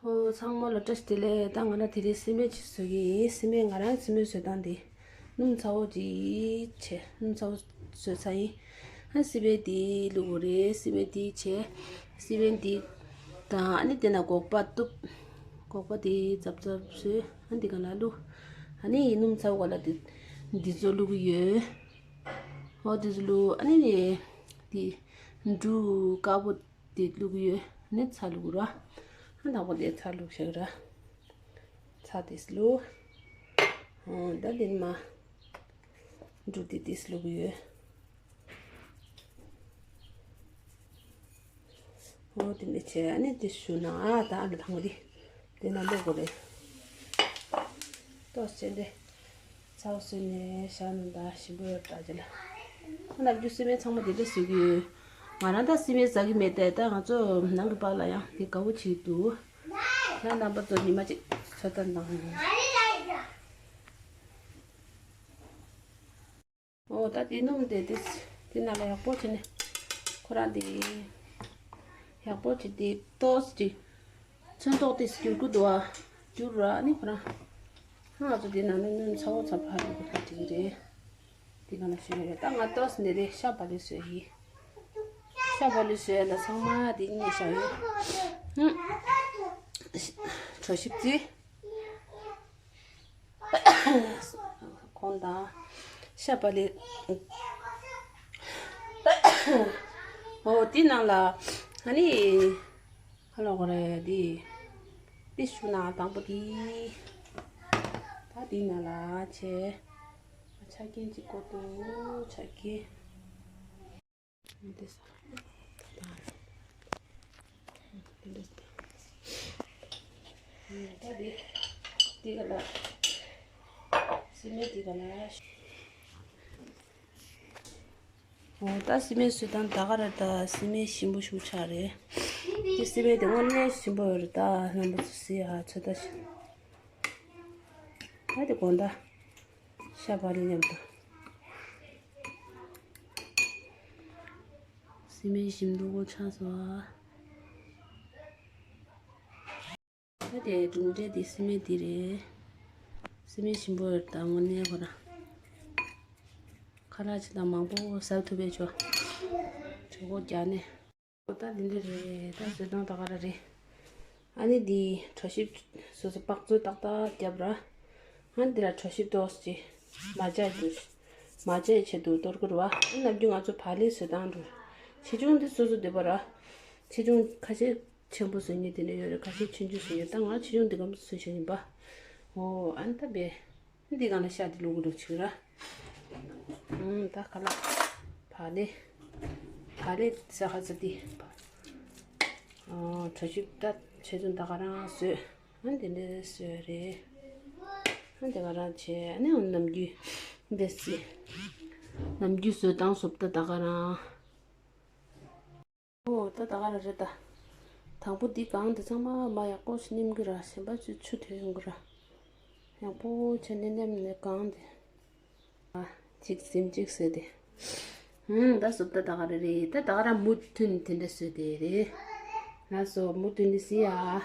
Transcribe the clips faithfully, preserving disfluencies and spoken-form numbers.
ཨོ། ཚང་མ་ལ་བཀྲ་ཤིས་བདེ་ལེགས། ད་ང་རང་དེ་རིང་སི་མེད་ཅིག་བཟོ་གི་ཡིན། སི་མེད་ང་རང་སི་མེད་བཟོ་སྟངས་དེ། སྣུམ་ཚ་བོ་ཅིག་བྱས། སྣུམ་ཚ་བོ་བཟོས་ཚར་ཡིན། ཨ་སི་མེད་དེ་བླུགས་དགོས་རེད། སི་མེད་དེ་བྱས། སི་མེད་དེ་དང་ཨ་ནི་དེ་ན་སྒོག་པ་གཏུབ། སྒོག་པ་དེ་རྫབ་རྫབ་བཟོས། ཨ་འདི་ག་ལ་བླུགས། ཨ་ནི་སྣུམ་ཚ་བོ་ག་ལ་དེ་འདི་ཚོ་བླུགས་ཡོད། ཨོ་དེ་ཚོ་བླུགས། ཨ་ནི་ནི་དེ་འབྲུ་དཀར་པོ་དེ་བླུགས་ཡོད། ནི་ཚྭ་བླུགས་ར། ཨ་དང་པོ་དེ་ཚྭ་བླུགས་ཤག་ར། ཚྭ་དེ་བླུགས། ཨོ་ད་དེ་ནི་མ་འབྲུ་དེ་དེ་བླུགས་ཡོད། ཨོ་དེ་ནི་བྱས། ཨ་ནི་དེ་ཞུ་ན་ཨ་ད་ཨ་ནི་དང་པོ་དེ་དེ་ན་བླུགས་དགོས་རེད། ཏོག་ཙམ་དེ། ཚ་བོ་བཟོས་ནས་བཞག་ན་ད་ཞིམ་པོ་ཡོད་ད་ཅི་ལ། ཨ་ནམ་རྒྱུན་སི་མེད་ཚང་མ་དེ་འདྲ་བཟོ་གི་ཡོད། ང་རང་ད་སི་མེད་ཟ་གི་མེད་དེ། ད་ང་ཚོ་ནང་གི་པཱ་ལགས་ཡང་དེ་དགའ་བོ་བྱེད་འདུག་ཡང་རྣམ་པ་ཚོ་ཉི་མ་གཅིག་ཚོད་ལྟ་གནང་། ཨོ་ད་དེ་སྣུམ་དེ་དེ་དེ་ནང་ལ་ཡག་པོ་བྱས་ནས་ཁོ་རང་དེ་ཡག་པོ་བྱས་དེ་ཏོག་ཙམ་ཅིག་ཚོན་མདོག་དེ་འགྱུར་གི་འདུག་ཨ། འགྱུར་ར་ནི་ཁོ་རང་། ང་ཚོ་དེ་ནང་ནས་སྣུམ་ཚ་བོ་ཚ་ཕར་ཡོད་པ་དེ་རེད། དེ་ག་ལ་བཟོས་རེད། ད་ང་ཏོག་ཙམ་ནས་རེད། ཤ་བག་ལེབ་བཟོས་ཡིན། ཤ་བག་ལེབ་བཟོས་ལ་ཚང་མ་དེ་གཉིས་བཞག་ཡོད། ཧུམ། གྲོ་ཞིབ་རྩི། གོང་དང་། ཤ་བག་ལེབ། ཨོ་དེ་ནང་ལ་ཨ་ནི། ཧ་ལོ་གོ་རེ་དེ། དེ་ཞུ་ན་དང་པོ་དེ། ད་དེ་ནང་ལ་བྱས། ཆ་རྐྱེན་གཅིག་པོ་འདུག་ཆ་རྐྱེན། འདི་ས། ད་འདི། འདི་ག་ལ། སི་མེད་འདི་ག་ལ། འོ་ད་སི་མེད་བཟོས་སྟངས་ད་ག་ར། ད་སི་མེད་ཞིམ་པོ་ཞིག་ཆགས་རེད། འདི་སི་མེད་དེ་དངོས་གནས་ཞིམ་པོ་ཡོད་རེད། ད་རྣམ་པ་ཚོ་སི་ཡ་ཚོད་ལྟ་ཞིག་ད་དེ་དགོང་ད། ཤ་བག་ལེབ་མཉམ་དུ། སི་མེད་ཞིམ་མདོག་ཆགས་སོང་ཨ། ད་དེ་གྲུབ་འབྲས་དེ་སི་མེད་དེ་རེད། སི་མེད་ཞིམ་པོ་ཡོད་ད་དངོས་གནས་ཁོ་རང་། ཁ་ལག་ཅི་དང་མང་པོ་ཟ་ཐུབ་པའི་ཆོ། གྲོད་ཁོག་རྒྱགས་ནས། ཨོ་ད་འདི་འདྲ་རེད། ད་བཟོ་སྟངས་ད་ག་ར་རེད། ཨ་ནི་འདི་གྲོ་ཞིབ་སོ་སོ་དཔག་ཚོད་ཏག་ཏག་བརྒྱབ་ར། ཨ་འདི་ལ་གྲོ་ཞིབ་ཏོག་ཙམ་མ་བྱས་དུ། མ་བྱས་ཆེད་དུ་གཏོར་གི་རེད་བ། ཨ་ནམ་རྒྱུན་ང་ཚོ་བག་ལེབ་བཟོ་སྟངས་འགྲོ། ཆེ་ཆུང་འདི་སོ་སོ་འདོད་པ་ར། ཆེ་ཆུང་ཁ་ཤས་ཆེན་པོ་བཟོ་མཁན་དེ་འདྲ་ཡོད་རེད། ཁ་ཤས་ཆུང་ཆུང་བཟོ་མཁན། ད་ང་ཆེ་ཆུང་འདི་ག་མ་བཟོ་བྱས་ཡིན་པ། ཨོ་ཨ་ནི་ད་བས། འདི་གང་ལ་ཤ་འདི་བླུགས་འགྲོ་ཆུག་ར། ཨུམ་ད་ཁ་ལག་བག་ལེབ། བག་ལེབ་ཟ་ཁ་ཟ་འདི། ཨོ་གྲོ་ཞིབ་ད་ཆེ་ཆུང་ད་ག་རང་བཟོས། ཨ་འདི་འདྲ་བཟོས་རེད། ཨ་འདི་ག་རང་བྱས། ཨ་ནི་ནམ་རྒྱུན་འདི་སི། ནམ་རྒྱུན་བཟོས་སྟངས་སོབ་ད་ད་ག་རང་། ཨོ་ད་ད་ག་ར་རེད་ད། དང་པོ་འདི་གང་དེ་ཚང་མ་མ་ཡག་པོ་ཞིག་ནིམ་གི་ར། གཞན་པ་ཚོས་ཆུ་ཐོན་ཡོང་གི་ར། ཡག་པོ་བྱས་ནས་ནེམ་ནས་གང་དེ། ཨ་གཅིག་ཟིམ་གཅིག་ཟེར་ཏེ། ཧུམ་ད་སོབ་ད་ད་ག་ར་རེད། ད་ད་ག་ར་མུ་མཐུད་དེ་འདྲ་བཟོས་ཏེ་རེད། ལགས་སོ་མུ་མཐུད་ནས་ཟི་ཡ། ཨོ་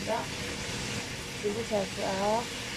ད། འདི་འདྲ་ཆགས་སོང་ཨ།